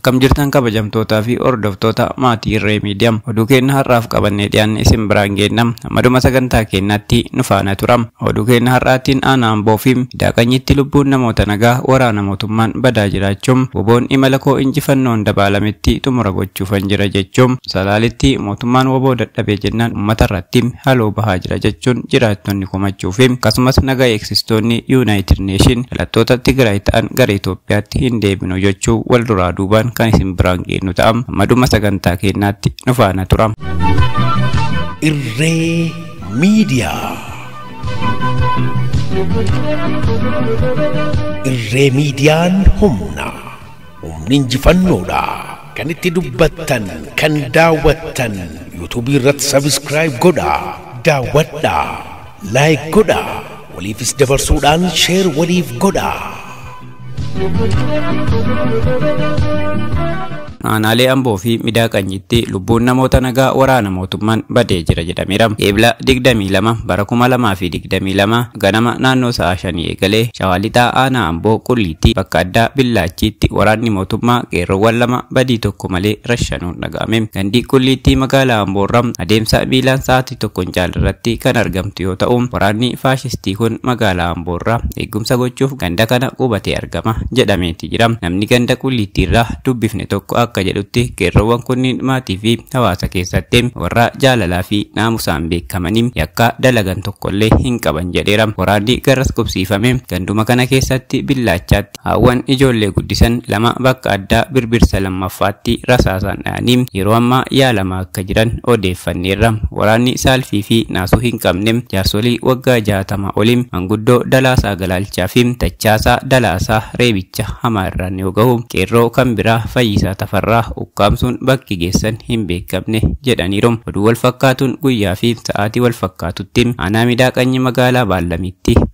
Akkam jirtan kabajamtootaa fi hordoftoota maatii Irree Miidiyaa. Oduu keenya har'aaf qabannee dhiyaanne isin biraan geenna. Ammaduma sagantaa keenyaatti nu faana tura. Oduu keenya har'aatiin aanaa Amboo fi Daaqanyitti lubbuun namoota nagaa waraana mootummaan badaa jiraachuun WBOn imala koo injifannoon dabaalametti xumura gochuufan jira jechuun Salaalitti mootummaan WBO dadhabee jennaan uummata irratti haloo bahaa jira jechuun jiraattonni komachuu fi akkasumas nagaa eegsistoonni United Nation dhalattoota Tigraay ta'an gara Itoophiyaatti hin deebinu jechuu wal duraa duubaan kan isin biraan geenyu ta'a. Ammaduma sagantaa keenyaatti nu faana tura. Irree Miidiyaa. Irree Miidiyaan humna. Humni injifannoodha. Kan itti dubbattan, kan daawwattan, yuutuubii irratti sabiskiraayib godhaa, daawwadhaa, laayik godhaa, waliifis dabarsuudhaan sheer waliif godhaa. Aanaalee Amboo fi Midaaqanyitti lubbuun namoota nagaa waraana mootummaan badee jira jedhameera. Eebla 22 bara 2022 ganama naannoo sa'a 5 eegalee Shawaa Lixaa aanaa Amboo Qulliitti bakka addaa Billaachiitti waraanni mootummaa qeerroowwan lama badii tokko malee rashanuun dhaga'ame. Gandii Qulliitti magaalaa Amboorraa adeemsa miilaan sa'aatii tokkoon caalirratti kan argamtu yoo ta'u waraanni faashistii kun magaalaa Amboorraa eegumsa gochuuf ganda kana qubatee argama jedhameeti jira. Namni ganda Qulliitti irraa dubbifne tokko akka jedhutti qeerroowwan kunniin maatii fi hawaasa keessatti warra jaalalaa fi naamusaan beekamanii yakka dalagan tokkollee hin qaban jedheera. Waraanni garas qubsiifame ganduma kana keessatti Billaachaatti haawwan ijoollee guddisan lama bakka addaa birbirsa lammaffaatti rasaasaan dha'anii yeroo ammaa yaalamaa akka jiran odeeffanneerra. Waraanni saalfii fi naasuu hin qabne jaarsolii waggaa 60 olii manguddoo Dalaasaa Galaalchaa fi Tachaasaa Dalaasaa reebicha hamaa irraan yoo gahu qeerroo kan biraa Fayyisaa Tafarraa ukkaamsuun bakki geessan hin beekamne jedhaniiru. Oduu wal fakkaatuun guyyaa fi sa'aatii wal fakkaatutti aanaa Midaaqanyi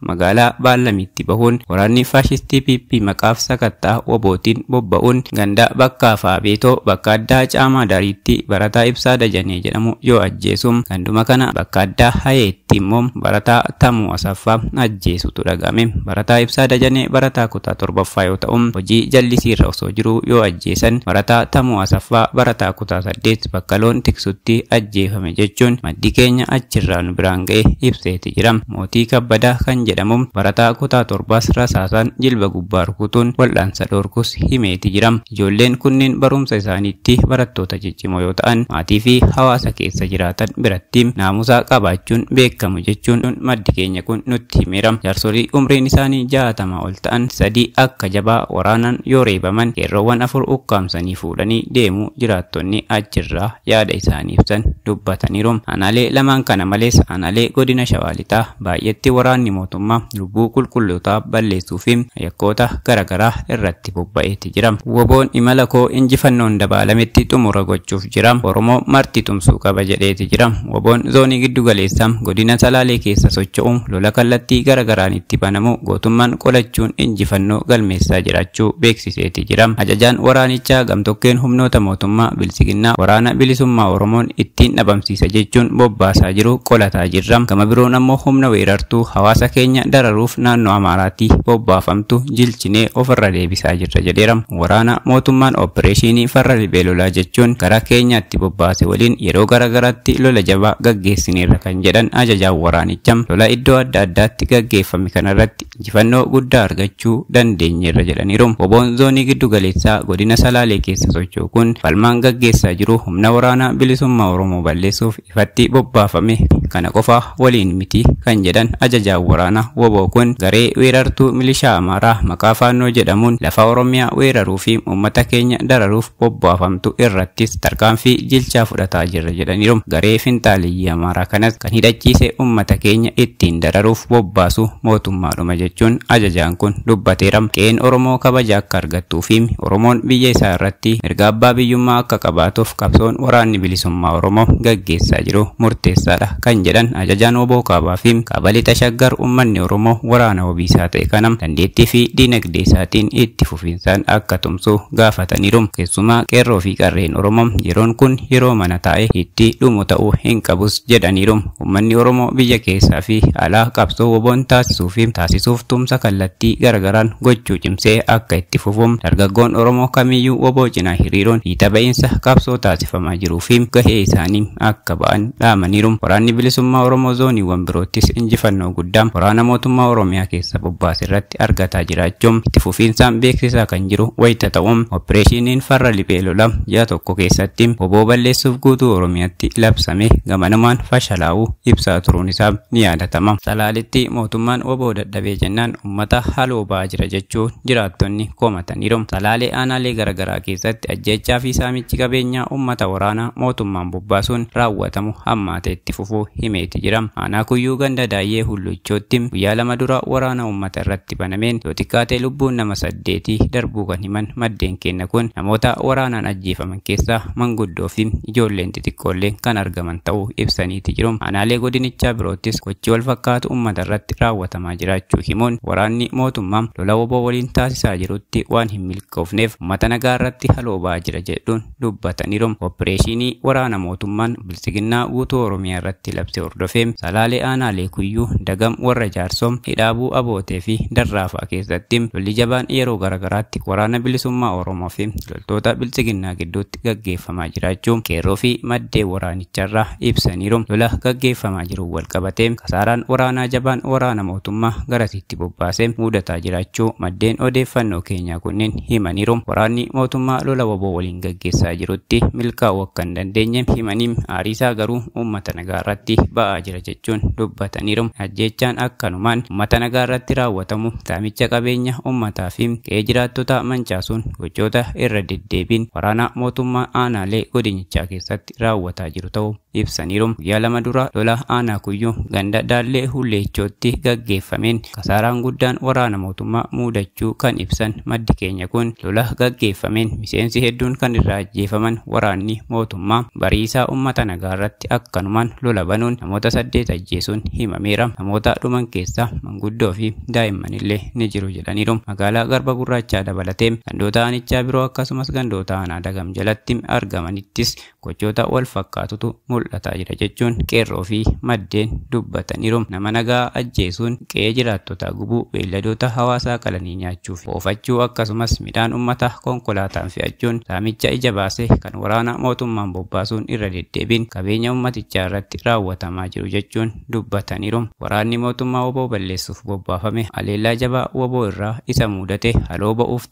magaalaa Baallamiitti bahuun waraanni faashistii PP maqaaf sakattaa WBOtiin bobba'uun ganda bakka Faabeetoo bakka addaa Caamaa Dariitti barataa Ibsaa Dajanee jedhamu yoo ajjeesu ganduma kana bakka addaa Hayeetti immoo barataa Tamuu Asaffaa ajjeesutu dhaga'ame. Barataa Ibsaa Dajanee barataa kutaa 7ffaa yoo ta'u hojii jallisiirra osoo jiruu yoo ajjeesan barataa Tamuu Asaffaa barataa kutaa 8 bakka loon tiksutti ajjeefame jechuun maddi keenya achirraa nu biraan ga'e ibseeti jira. Mootii Kabbadaa kan jedhamu barataa kutaa 7 rasaasaan jilba gubbaa rukutuun wal'aansa dhorkus himeeti jira. Ijoolleen kunneen barumsa isaaniitti barattoota ciccimoo yoo ta'an maatii fi hawaasa keessa jiraatan biratti naamusa qabaachuun beekamu jechuun maddi keenya kun nutti himeera. Jaarsolii umriin isaanii 60 ol ta'an 3 akka jabaa waraanaan yoo reebaman qeerroowwan 4 ukkaamsanii fuudhanii deemuu jiraattonni achirraa yaada isaanii ibsan dubbataniiru. Aanaalee lamaan kana malees aanaalee godina Shawaa Lixaa baay'eetti waraanni mootummaa lubbuu qulqullootaa balleessuu fi yakkoota garaagaraa irratti bobba'eeti jira. WBOn imala koo injifannoon dabaalametti xumura gochuuf jira. Oromoo marti tumsuu qaba jedheeti jira. WBOn zoonii giddu galeessaa godina Salaalee keessa socho'u lola kallattii garaagaraan itti banamu gootummaan qolachuun injifannoo galmeessaa jiraachuu beeksiseeti jira. Ajajaan waraanichaa gamtokkeen humnoota mootummaa bilisiginnaa waraana bilisummaa Oromoon ittiin dhabamsiisa jechuun bobbaasaa jiru qolataa jirra. Gama biroon ammoo humna weerartuu hawaasa keenya dararuuf naannoo Amaaraatti bobbaafamtu jilchinee ofirra deebisaa jirra jedheera. Waraana mootummaan opereeshinii farra riphee lolaa jechuun gara keenyaatti bobbaase waliin yeroo garaagaraatti lola jabaa gaggeessineerra kan jedhan ajajaan waraanichaa lola iddoo adda addaatti gaggeeffame kanarratti injifannoo guddaa argachuu dandeenyeerra jedhaniiru. WBOn zoonii giddu galeessaa godina Salaalee keessa socho'u kun falmaan gaggeessaa jiru humna waraanaa bilisummaa Oromoo balleessuuf ifatti bobbaafame kana qofa waliin miti kan jedhan ajajaan waraanaa WBO kun garee weerartuu milishaa Amaaraa maqaa Faannoo jedhamuun lafa Oromiyaa weeraruu fi uummata keenya dararuuf bobbaafamtu irrattis tarkaanfii jilchaa fudhataa jirra jedhaniiru. Garee finxaaleyyii Amaaraa kanas kan hidhachiise uummata keenya ittiin dararuuf bobbaasu mootummaadhuma jechuun ajajaan kun dubbateera. Qe'een Oromoo kabaja akka argattuu fi Oromoon biyya isaa irratti mirga abbaa biyyummaa akka qabaatuuf qabsoon waraanni bilisummaa Oromoo gaggeessaa jiru murteessaadha kan jedhan ajajaan WBO kaabaa fi kaaba lixa Shaggar uummanni Oromoo waraana wabii isaa ta'e kana dandeettii fi diinagdee isaatiin itti fufinsaan akka tumsu gaafataniiru. Keessumaa qeerroo fi qarreen Oromoo yeroon kun yeroo mana taa'e itti dhumu ta'uu hin qabus jedhaniiru. Uummanni Oromoo biyya keessaa fi alaa qabsoo WBOn taasisuu fi taasisuuf tumsa kallattii garagaraan gochuu cimsee akka itti fufu dargaggoon Oromoo kamiyyuu WBO cinaa hiriiruun fiixa ba'iinsa qabsoo taasifamaa jiruu fi gahee isaanii akka ba'an dhaamaniiru. Waraanni bilisummaa Oromoo zooniiwwan biroottis injifannoo guddaa waraana mootummaa Oromiyaa keessa bobbaase irratti argataa jiraachuun itti fufiinsaan beeksisaa kan jiru wayita ta'uun opereeshiniin farra liphee lolaa ji'a tokko keessatti oboo balleessuuf guutuu Oromiyaatti labsame gamanumaan fashalaa'uu ibsaa turuun isaa ni yaadatama. Salaaletti mootummaan oboo dadhabee jennaan uummata haloo ba'aa jira jechuun jiraattonni komataniiru. Salaalee aanaalee garaagaraa keessatti ajjeechaa fi saamichi qabeenyaa uummata waraanaa mootummaan bobbaasuun raawwatamu hammaatee itti fufuu himeeti jira. Aanaa Kuyyuu ganda Daayyee Hulluchootti guyyaa 2 dura waraana uummata irratti banameen yoo xiqqaate lubbuun nama 8 darbuu kan himan maddeen keenya kun namoota waraanaan ajjeefaman keessaa manguddoo fi ijoolleen xixiqqoollee kan argaman ta'uu ibsaniiti jiru. Aanaalee godinichaa biroottis gochi wal fakkaatu uummata irratti raawwatamaa jiraachuu himuun waraanni mootummaa lola woboo waliin taasisaa jirutti waan hin milkoofneef uummata nagaa irratti haloo ba'aa jira jedhuun dubbataniiru. Opereeshinii waraana mootummaan bilisiginnaa guutuu Oromiyaa irratti labse hordofee Salaalee aanaalee Kuyyuu, Dagam, Warra Jaarsoo, Hidhaabuu, Abootee fi Darraafaa keessatti lolli jabaan yeroo garaagaraatti waraana bilisummaa Oromoo fi loltoota bilisiginnaa gidduutti gaggeeffamaa jiraachuu qeerroo fi maddeen waraanicharraa ibsaniiru. Lola gaggeeffamaa jiru wal qabatee kasaaraan waraanaa jabaan waraana mootummaa garasitti bobbaasee mudataa jiraachuu maddeen odeeffannoo keenyaa kunneen himaniiru. Waraanni mootummaa lola woboo waliin gaggeessaa jirutti milkaa'uu akka hin dandeenye himanii aariisaa garuu uummata nagaa irratti ba'aa jira jechuun dubbataniiru. Ajjeechaan akkanumaan uummata nagaa irratti raawwatamu saamicha qabeenya uummataa fi qe'ee jiraattota mancaasuun gochoota irra deddeebiin waraana mootummaa aanaalee godinichaa keessatti raawwataa jiru ta'uu ibsaniiru. Guyyaa 2 dura lola aanaa Kuyyuu ganda Daallee Hulleechootti gaggeeffameen kasaaraan guddaan waraana mootummaa mudachuu kan ibsan maddi keenya kun lola gaggeeffameen miseensi hedduun kan irraa ajjeefaman waraanni mootummaa bariisaa uummata nagaa irratti akkanumaan lola banuun namoota 8 ajjeesuun himameera. Namoota dhuman keessaa manguddoo fi daa'imman illee ni jiru jedhaniiru. Magaalaa Garba Gurraachaa dabalatee gandoota aanichaa biroo akkasumas gandoota aanaa Dagam jalatti argamanittis gochoota wal fakkaatutu mul'ataa jira jechuun qeerroo fi maddeen dubbataniiru. Nama nagaa ajjeesuun qe'ee jiraattotaa gubuu, beeyladoota hawaasaa qalanii nyaachuuf oofachuu akkasumas midhaan uummata konkolaataan fe'achuun saamicha ija baasee kan waraana mootummaan bobbaasuun irra deddeebiin qabeenya uummatichaa irratti raawwatamaa jiru jechuun dubbataniiru. Waraanni mootummaa woboo balleessuuf bobbaafame haleellaa jabaa woboo irraa isa mudate haloo ba'uuf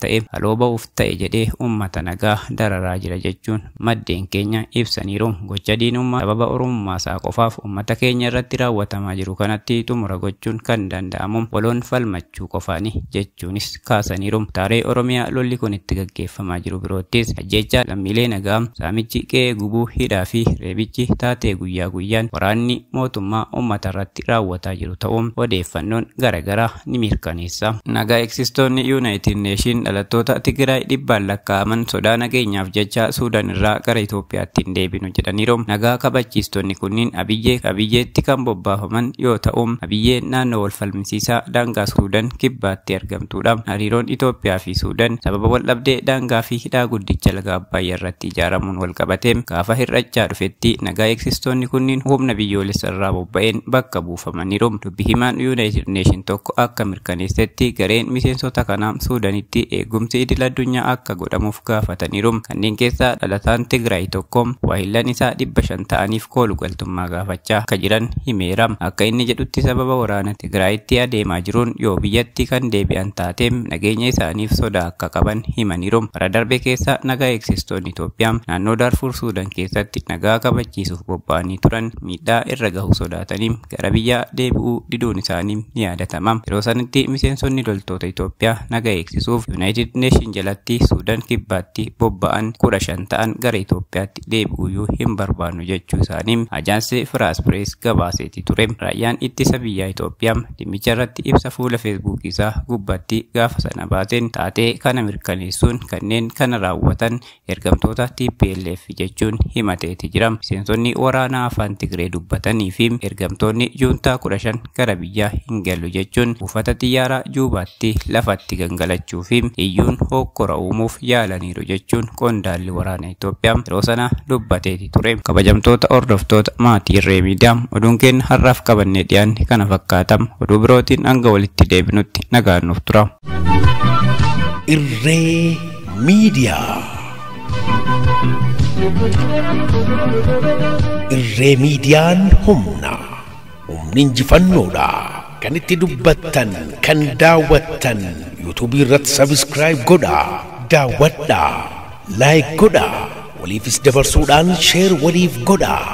ta'e jedhee uummata nagaa dararaa jira jechuun maddeen keenya ibsaniiru. Gocha diinummaa sababa Oromummaa isaa qofaaf uummata keenya irratti raawwatamaa jiru kanatti xumura gochuun kan danda'amu waloon falmachuu qofaani jechuunis kaasaniiru. Taaree Oromiyaa lolli kun itti gaggeeffamaa jiru biroottis ajjeechaa lammiilee nagaa, saamichi qe'ee gubuu, hidhaa fi reebichi taatee guyyaa guyyaan waraanni mootummaa uummata irratti raawwataa jiru ta'uun odeeffannoon garaagaraa ni mirkaneessa. Nagaa eegsistoonni Yuunaayitid Neeshin dhalattoota Tigraay dhibbaan lakkaa'aman sodaa nageenyaaf jecha Suudaan irraa gara Itoophiyaatti hin deebinu jedhaniiru. Nagaa kabachiistonni kunniin Abiyyeetti kan bobbaafaman yoo ta'u, Abiyyeen naannoo wal falmisiisaa daangaa Suudaan kibbaatti argamtudha. Hariiroon Itoophiyaa fi Suudaan sababa wal dhabdee daangaa fi hidhaa guddicha laga Abbayyaa irratti ijaaramuun wal qabatee gaafa hir'achaa dhufetti nagaa eegsistoonni kunniin humna biyyoolessa irraa bobba'een bakka buufamaniiru. Dubbi himaan Yuunaayitid Neeshin tokko akka mirkaneessetti gareen miseensota kanaa Suudaanitti eegumsi idil addunyaa akka godhamuuf gaafataniiru. Kanneen keessaa dhalataan Tigraay tokko waahillan isaa 500 ta'aniif koolu galtummaa gaafachaa akka jiran himeera. Akka inni jedhutti sababa waraana Tigraayitti adeemaa jiruun yoo biyyatti kan deebi'an taate nageenya isaaniif sodaa akka qaban himaniiru. Bara darbe keessa nagaa eegsistoonni Itoophiyaa naannoo Daarfur Suudaan keessatti nagaa kabachiisuuf bobba'anii turan miidhaa irra gahu sodaatanii gara biyyaa deebi'uu diduun isaanii ni yaadatama. Yeroo sanatti miseensonni loltoota Itoophiyaa nagaa eegsisuuf Yuunaayitid Neeshin jalatti Suudaan kibbaatti bobba'an 15 ta'an gara Itoophiyaatti deebi'uu hin barbaannu jechuu isaanii Ajaansi Firaas Pirees gabaaseeti ture. Raayyaan ittisa biyyaa Itoophiyaa dhimmicha irratti ibsa fuula Feesbuukii isaa gubbaatti gaafa sana baaseen taatee kana mirkaneessuun kanneen kana raawwatan ergamtoota TPLF jechuun himateeti jira. Miseensonni waraanaa afaan Tigree dubbatanii fi ergamtoonni juuntaa 15 gara biyyaa hin galu jechuun buufata xiyyaaraa Juubaatti lafatti gangalachuu fi iyyuun hokkora uumuuf yaalaniiru jechuun qondaalli waraana Itoophiyaa yeroo sana dubbateeti ture. Kabajamtoota hordoftoota maatii Irree Miidiyaa, oduun keenya har'aaf qabannee dhiyaanne kana fakkaata. Oduu birootiin hanga walitti deebinutti nagaan nuuf tura. Irree Miidiyaa. Irree miidiyaan humna. Humni injifannoodha. Kan itti dubbattan, kan daawwattan, yuutuubii irratti sabiskiraayib godhaa, daawwadhaa, laayik godhaa, waliifis dabarsuudhaan sheer waliif godhaa.